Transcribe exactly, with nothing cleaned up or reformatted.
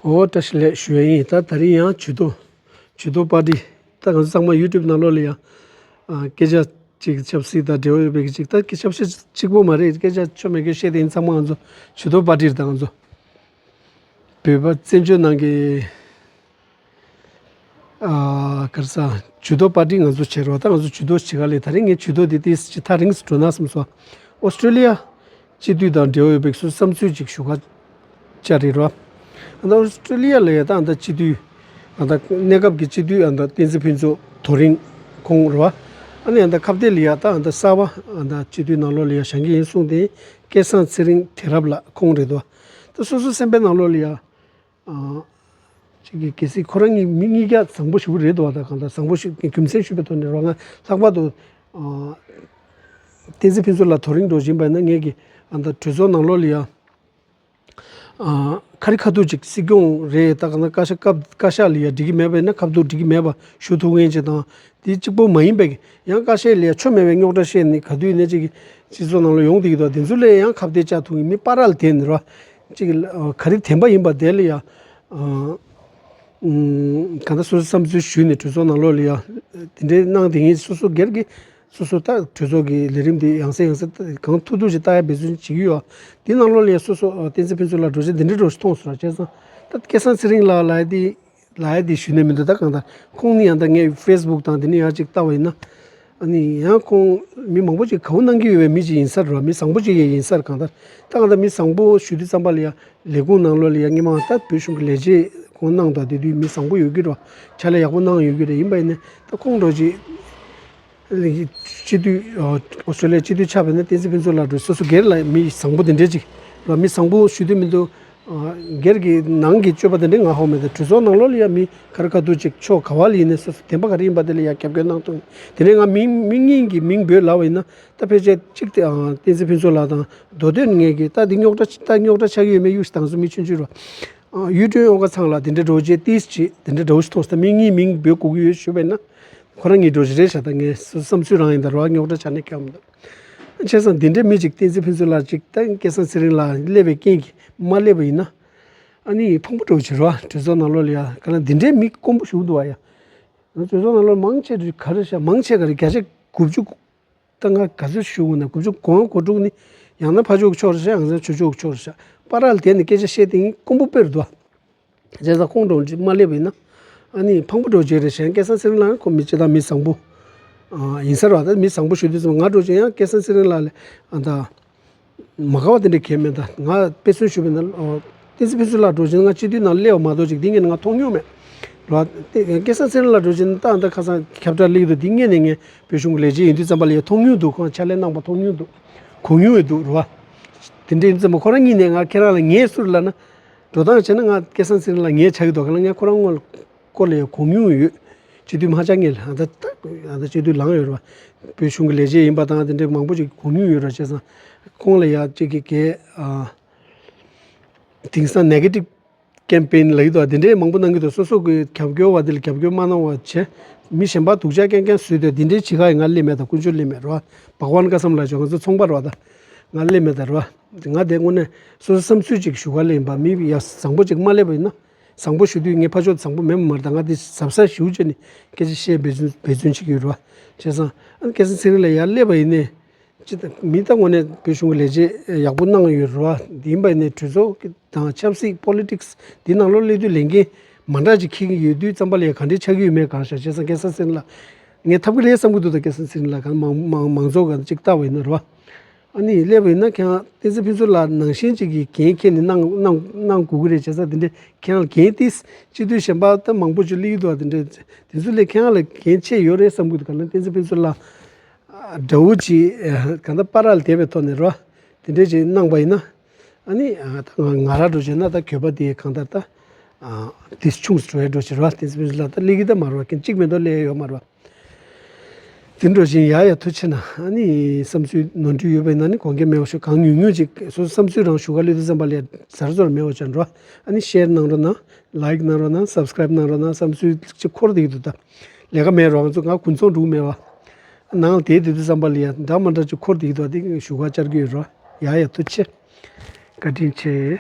འོ་བཀྲ་ཤིས་བདེ་ལེགས་ཞུ་ཡ་ཡིན། ད་དེ་རིང་ཡང་ཇུས་གཏོགས་ཇུས་གཏོགས་པར་ཊི། ད་ང་ཚོ་ཚང་མ་ཡུ་ཊུབ་ནང་ལོགས་ལ་ཡང་ཨ་སྐད་ཆ་ཅིག་ཆབ་སྲིད་དང་འབྲེལ་བ་ཡོད་པའི་ཅིག་ད་སྐད་ཆབ་སྲིད་གཅིག་པོ་མ་རེད། སྐད་ཆ་ཆོ་མེད་སྐད་བཤད་དེ་ཡིན། ཚང་མ་ང་ཚོ་ཇུས་གཏོགས་པར་ཊི་རེད། ད་ང་ཚོ་བོད་པ་བཙན་བྱོལ་ནང་གི་ཨ་ག་རེ་ཟ། ཇུས་གཏོགས་པར་ཊི་ང་ཚོ་བྱེད་རོགས། ད་ང་ཚོ་ཇུས་གཏོགས་བྱེད་ག་ལས། ད་རིང་ངས་ཇུས་གཏོགས་དེ་ཏིས་ཅིག་ཐག་རིང་སུ་འགྲོ་ན་བསམ་སོང་། ཨོ་སི་ཀྲོ་ལི་ཡ་སྤྱི་འཐུས་དང་འབྲེལ་བ་ཡོད་པའི་སོ་སོའི་བསམ་ཚུལ་ཅིག་ཞུ་ག་བཅར་རེད་རོ། ཨ་ད་ཨོ་སི་ཀྲོ་ལི་ཡ་ལ་ཡ་ད་ཨ་ད་སྤྱི་འཐུས་ཨ་ད་གནས་སྐབས་ཀྱི་སྤྱི་འཐུས་ཨ་ད་བསྟན་འཛིན་ཕུན་ཚོགས་རྡོ་རིང་ཁོང་རེད་བ། ཨ་ནི་ཨ་ད་ཁ་གཏད་ལ་ཡ་ད་ཨ་ད་གསར་པ་ཨ་ད་སྤྱི་འཐུས་ནང་ལོགས་ལ་ཡ་བཞེངས་ཀྱི་ཡིན་གསུངས་ཏེ། སྐལ་བཟང་ཚེ་རིང་དེ་རབ་ལགས་ཁོང་རེད་དོ། ད་སོ་སོ་སེམས་པའི་ནང་ལོགས་ལ་ཡ། ཨ་ཅིག་གི་གལ་སྲིད་ཁོ་རང་གཉིས་མི་གཉིས་ཀ་བཟང་པོ་ཞེ་པོ་རེད་འདུག་བ། ད་གང་ལྟར་བཟང་པོ་ཞིག་རྒྱུ་མཚན་ཞུས་པའི་ཐོག་ནས་རོགས། ང་ལྷག་པར་དུ་ཨ་བསྟན་འཛིན་ཕུན་ཚོགས་ལགས་རྡོ་རིང་འགྲོ་བཞིན་པ་ཡིན་ན། ངེད་ཀྱི་ཨ་ད་གྲོས་ཚོགས་ནང་ལོགས་ལ་ཡ་ཨ་ཁ་རི་ཁ་ཐུག་ཅིག་སྲིད་སྐྱོང་རེད། ད་གང་ལྟར་བཀའ་ཤག་སྐབས་བཀའ་ཤག་ལ་ཡ་འགྲིག་གི་མེད་པ་ཡིན་ན་ཁ་ཐུག་འགྲིག་གི་མེད་པ་ཞུ་ཐུབ་མཁན་ཅིག་དང་། དེ་གཅིག་པོ་མ་ཡིན་པའི་ཡང་བཀའ་ཤག་ལ་ཡ་ཆོ་མེད་པའི་རྙོག་དྲ་བཤད་ནས་ག་དུས་ཡིན་ན་ཅིག་སྤྱི་ཚོགས་ནང་ལ་ཡོང་བསྡད་ཀྱི་འདུག་དེ་ཚོ་ལ་ཡང་ཁ་གཏད་བཅག་ཐུབ་མཁན་མི་པ་རལ་དེ་ནི་རོ། གཅིག་ག་རེ་བདེན་པ་ཡིན་པ་དེ་ལ་ཡ། ཨ་ཨུམ་གང་ལྟར་སོ་སོའི་བསམ་ཚུལ་ཞུས་ནས་གྲོས་ཚོགས་ནང་ལོགས་ལ་ཡ་དེ་འདྲའི་གནང་དེ་ངས་སོ་སོ་སྒེར་གྱི་སོ་སོ་ད་གྲོས་ཚོགས་ཀྱི་ལས་རིམ་དེ་ཡང་སེ་ཡང་སེ་གང་ཐུབ་ཐུབ་ཅིག་ལྟ་ཡ་འབད་བརྩོན་བྱེད་ཀྱི་ཡོད། དེ་ནང་ལོགས་ལ་ཡ་སོ་སོ་ཨ་བསྟན་འཛིན་ཕུན་ཚོགས་ལགས་འགྲོ་བྱེད་དེ་འདྲའི་འགྲོ་ཞིག་མཐོང་སོང་ར། བྱས་ཙང་ད་སྐལ་བཟང་ཚེ་རིང་ལགས་ལ་ཡ་དེ། ལབ་ཡ་དེ་ཞུས་ནས་མི་འདུག་ད་གང་ལྟར་ཁོང་ནི་ཡང་ད་ངས་ཕེ་སི་བུག་དང་དེ་ནས་ཡར་ཅིག་ལྟ་བ་ཡིན་ན། ཨ་ནི་ཡང་ཁོང་མི་མང་པོ་ཅིག་དགའ་པོ་གནང་གི་ཡོད་པའི་མི་ཅིག་ཡིན་ས་རེད་བ། མི་བཟང་པོ་ཅིག་ཡང་ཡིན་ས་རེད། གང་ལྟར་ད་གང་ལྟར་མི་བཟང་པོ་ཞུ་དུས་ཙམ་པ་ལ་ཡ་ལས་ཁུངས་ནང་ལོགས་ལ་ཡ་སྔོན་མ་ད་བོད་གཞུང་གི་ལས་བྱེད་ཁོང་གནང་དང་དེ་དུས་མི་བཟང་པོ་ཡོད་ཀྱི་རེད་བ། ཕྱག་ལས་ཡག་པོ་གནང་ཡོད་ཀྱི་རེད། ཡིན་པ་ཡིན་ནའི་ད་ཁོང་འདྲ་ཅིག་སྤྱི་འཐུས་ཨོ་སི་ཀྲོ་ལི་ཡའི་སྤྱི་འཐུས་ཆགས་པ་ཡིན་ན་བསྟན་འཛིན་ཕུན་ཚོགས་ལགས་འདྲ་སོ་སོ་སྒེར་ལ་མི་བཟང་པོ་དེ་འདྲས་ཅིག་རེད་བ། མི་བཟང་པོ་ཞུ་དུས་མི་འདུག་སྒེར་གྱི་ནང་གི་སྤྱོད་པ་དེ་འདྲའི་ང་ཧ་གོ་མེད། དེ་གྲོས་ཚོགས་ནང་ལོགས་ལ་ཡ་མི་ཁ་རི་ཁ་ཐུག་ཅིག་ཕྱོགས་ག་བ་ལ་ཡིན་ནའི་སོ་སོ་བདེན་པ་ག་རེ་ཡིན་པ་དེ་ལ་ཡ་རྒྱབ་སྐྱོར་གནང་ཐུབ། དེ་ནས་ང་མི་མི་གཉིས་ཀྱི་མིང་འབོད་ལབ་པ་ཡིན་ན་ད་ཕལ་ཆེར་གཅིག་དེ་ཨ་བསྟན་འཛིན་ཕུན་ཚོགས་ལགས་དང་མདོ་སྟོད་ངེད་ཀྱི་ད་འདི་རྙོག་དྲ་ད་རྙོག་དྲ་ཆགས་ཀྱི་ཡོད་མེད་གཡུག་ཞིག་དང་སུ་མི་ཆུང་ཆུང་རོ། ཨ་གཡུ་སྒྲོན་ཨོ་དཀར་ཚང་ལགས་དེ་འདྲ་འདྲ་བོ་ཅིག་ཏིས་ཅིག་དེ་འདྲ་འདྲ་བོ་ཞིག་མཐོང་སོང་། ད་མི་གཉིས་མིང་འབོད་དགོས་ཀྱི་ཡོད་ཞུས་པ་ཡིན་ན། ཁོ་རང་གཉིས་འགྲོ་གཞི་རེད་ཤག་ད་ངས་བསམ་ཚུལ་རང་ཡིན། ད་རོགས་རྙོག་དྲ་ཆགས་ནས་ཁྱབ་མི་འདུག་བྱས་ཙང་འདི་འདྲའི་མི་ཅིག་བསྟན་འཛིན་ཕུན་ཚོགས་ལགས་ཅིག་ད་སྐལ་བཟང་ཚེ་རིང་ལགས་སླེབས་པའི་རྐྱེན་གྱིས་མ་སླེབས་པ་ཡིན་ན། ཨ་ནི་ཕངས་པོ་འདྲ་བོ་བྱེད་རོགས། གྲོས་ཚོགས་ནང་ལོགས་ལ་ཡ་ག་ལ་འདི་འདྲའི་མི་དཀོན་པོ་ཞིག་འདུག་བ་ཡ། ང་གྲོས་ཚོགས་ནང་ལོགས་མང་ཆེ་ག་རེ་ཤག་མང་ཆེ་ག་རེ་བརྒྱ་ཆ་དགུ་བཅུ། ད་ང་ག་ཚོད་ཞུ་དགོས་ན་དགུ་བཅུ་གོ་ལྔ་གོ་དྲུག་ནི་ཡང་ན་ཕར་ཕྱོགས་ཀྱི་ཕྱོགས་རེད་ཤག་ཡང་ན་ཚུར་ཕྱོགས་ཀྱི་ཕྱོགས་རེད་ཤག་པ་རལ་དེ་ནི་སྐད་ཆ་བཤད་དེ་ཡིན་དཀོན་པོ་དཔེ་རུ་འདུག་བྱས་ཙང་ཁོང་འགྲོ་ཅིག་མ་སླེབས་པ་ཡིན་ན། ཨ་ནི་ཕངས་པོ་འགྲོ་ཅིག་རེད་ཤག་སྐལ་བཟང་ཚེ་རིང་ལགས་ཁོང་མི་སྤྱི་བཏང་མི་བཟང་པོ་ཨ་ཡིན་ས་རེད་བ། ད་མི་བཟང་པོ་ཞུ་དུས་ཙམ་ང་འགྲོ་ཅིག་ཡང་སྐལ་བཟང་ཚེ་རིང་ལགས་ལ་ཨ་ད་མ་དགའ་བ་དེ་འདྲ་གང་ཡང་མེད། ད་ང་དཔེ་མཚོན་ཞུས་པ་ཡིན་ན་ཨོ་བསྟན་འཛིན་ཕུན་ཚོགས་ལགས་འགྲོ་ཅིག་ང་སྤྱི་འཐུས་ནང་སླེབས་པ་མ་གཏོགས་ཅིག་འདི་ངས་ང་མཐོང་མྱོང་མེད། རེད་བ། དེ་སྐལ་བཟང་ཚེ་རིང་ལགས་འགྲོ་བཞིན་ད་ད་ཁ་སང་ཁྱབ་བསྒྲགས་སླེབས་འདུག་འདི་སྔོན་ནས་ངས་བོད་གཞུང་གི་ལས་བྱེད་ཡིན་དུས་ཙམ་པ་ལ་ཡ་མཐོང་མྱོང་འདུག་ཁོང་ཕྱག་ལས་གནང་པ་མཐོང་མྱོང་འདུག་གོ་མྱོང་ཡོད་འདུག་རེད་བ། དེ་འདྲ་ཡིན་ཙམ་པ་ཁོ་རང་གཉིས་ནས་ང་ཁྱེད་རང་ལ་ངས་སུ་ལབ་ན། འགྲོ་སྟངས་བྱས་ན་ང་སྐལ་བཟང་ཚེ་རིང་ལགས་ངས་ཆགས་ཀྱི་འདུག་ག་ལ་ངས་ཁོ་རང་སྔོན་ལ་སྐོར་ལ་ཡ་གོ་མྱོང་ཡོད། སྤྱི་འཐུས་མ་ཆགས་སྔོན་ལ་ཨ་ད་ད་ཨ་ད་སྤྱི་འཐུས་ལངས་ཡོད་རེད་བ། བོད་གཞུང་གི་ལས་བྱེད་ཡིན་པ་དང་དེ་འདྲ་མང་པོ་ཅིག་གོ་མྱོང་ཡོད་རེད་བ། བྱས་ཙང་ཁོང་ལ་ཡ་ཅིག་གི་གས་ཨ་དེང་སང་ནེ་གེ་ཊིབ་ཀེམ་པེན་ལབ་ཀྱི་འདུག་དེ་འདྲའི་མང་པོ་གནང་གི་འདུག་སོ་སོ་གི་རྒྱབ་སྐྱོར་བ་དེ་ལ་རྒྱབ་སྐྱོར་མ་གནང་བ་བྱས། མི་གཞན་པ་སྡུག་ཅག་རྐྱང་རྐྱང་བཟོས་ཏེ་དེ་འདྲའི་བྱེད་ག་ཡི་ང་སླེབས་མེད། ད་དཀོན་མཆོག་སླེབས་མེད་རོ། བྷག་ཝན་ཀ་སམ་ལབ་ཅོག་ང་ཚོ་ཚོང་པ་རོ། ད་ང་སླེབས་མེད་ད་རོ། ང་དེ་དངོས་གནས་སོ་སོ་བསམ་ཚུལ་ཅིག་ཞུ་ག་སླེབས་ཡིན་པ། མི་ཡ་བཟང་པོ་ཅིག་མ་སླེབས་པ་ཡིན་ན། བཟང་པོ་ཞུ་དུས་ངས་ཕར་ཕྱོགས་བཟང་པོ་མེད་མ་རེད། ད་ང་དེ་གཟབ་གཟབ་ཞུ་བྱས་ནས་སྐད་ཆ་བཤད་འབད་བརྩོན་འབད་བརྩོན་བྱེད་ཀྱི་ཡོད་རོ། བྱས་ཙང་ཨ་ནི་སྐལ་བཟང་ཚེ་རིང་ལགས་ཡར་སླེབས་པ་ཡིན་ནའི། སྤྱི་ད་མི་ད་དངོས་གནས་བོད་གཞུང་གི་ལས་བྱེད་ཡག་པོ་གནང་ཡོད་རེད་བ། ཡིན་པ་ཡིན་ནའི་གྲོས་ཚོགས་ཀྱི་དང་ཆབ་སྲིད་པོ་ལི་ཊིག་སི་འདི་ནང་ལོགས་སླེབས་དུས་ལས་འགན་མ་འདྲ་ཅིག་འཁྱེར་གྱི་ཡོད་དུས་ཙམ་པ་ལ་ཡ་ག་འདྲས་ཆགས་ཀྱི་ཡོད་མེད་གང་ཤར། བྱས་ཙང་སྐལ་བཟང་ཚེ་རིང་ལགས་ངས་ཐབས་ཀྱི་ལས་བསམ་གྱི་འདུག་ད་སྐལ་བཟང་ཚེ་རིང་ལགས་གང་མང་མང་མང་ཚོགས་གང་ཅིག་ལྟ་བ་ཡིན་ན་རེད་བ། ཨ་ནི་སླེབས་པ་ཡིན་ན་ཁྱེད་རང་བསྟན་འཛིན་ཕུན་ཚོགས་ལགས་ནང་བཞིན་ཅིག་གི་འགན་འཁྱེར་ནས་གནང་གནང་གནང་དགོས་ཀྱི་རེད། བྱས་ཙང་དེ་འདྲས་ཁྱེད་རང་ལ་འགན་ཏིས་སྤྱི་འཐུས་གཞན་པ་ད་མང་པོ་ཅིག་སླེབས་ཀྱི་འདུག་དེ་འདྲས་དེ་ཚོ་ལས་ཁྱེད་རང་ལ་འགན་ཆེ་ཡོད་རེད་བསམ་གྱི་འདུག་གང་ལྟར་བསྟན་འཛིན་ཕུན་ཚོགས་ལགས་འདྲ་བོ་ཅིག་གང་ལྟར་པ་རལ་དེ་བའི་ཐོག་ནས་རོ། དེ་འདྲས་ཅིག་གནང་པ་ཡིན་ན། ཨ་ནི་ད་ང་ང་རང་འགྲོ་བྱས་ན་ད་གྱོད་པ་དེ་གང་ལྟར་ད་དེ་ཆུང་སུ་འགྲོ་ཡ་འགྲོ་བྱེད་རོ། བསྟན་འཛིན་ཕུན་ཚོགས་ལགས་ད་སླེབས་ཀྱི་ད་མ་རོ། རྐྱེན་གཅིག་མེད་དོ་སླེབས་ཡ་ཡོད་མ་རོ། དེ་འགྲོ་བཞིན་ཡ་ཡ་ཐུགས་ཆེ་གནང་། ཨ་ནི་བསམ་ཚུལ་ནོར་འཁྲུལ་ཡོད་པ་ཡིན་ན་ནི་དགོངས་འགལ་མེད་པ་ཞུ། གང་ཉུང་ཉུང་ཅིག་སོ་སོ་བསམ་ཚུལ་རང་ཞུ་ག་སླེབས་དུས་ཙམ་པ་ལ་ཟར་ཟོར་མེད་པ་བྱ་འགྲོ། ཨ་ནི་ཤེར་གནང་རོགས་གནང་། ལའིཀ་གནང་རོགས་གནང་། སབ་སི་ཀ་རེབ་གནང་རོགས་གནང་། བསམ་ཚུལ་ཅིག་འཁོར་བསྡད་ཀྱི་འདུག་ད་ལས་ཀ་མེད་རོགས། ང་ཚོ་ང་དགུན་ཚོང་འགྲོ་གི་མེད་པ། ནང་ལ་བསྡད་བསྡད་དུས་ཙམ་པ་ལ་ཡ་འདྲ་མ་འདྲ་ཅིག་འཁོར་བསྡད་ཀྱི་འདུག་དེ་ཞུ་ག་བཅར་གྱི་ཡོད་རོ། ཡ་ཡ་ཐུགས་ཆེ། བཀའ་དྲིན་ཆེ།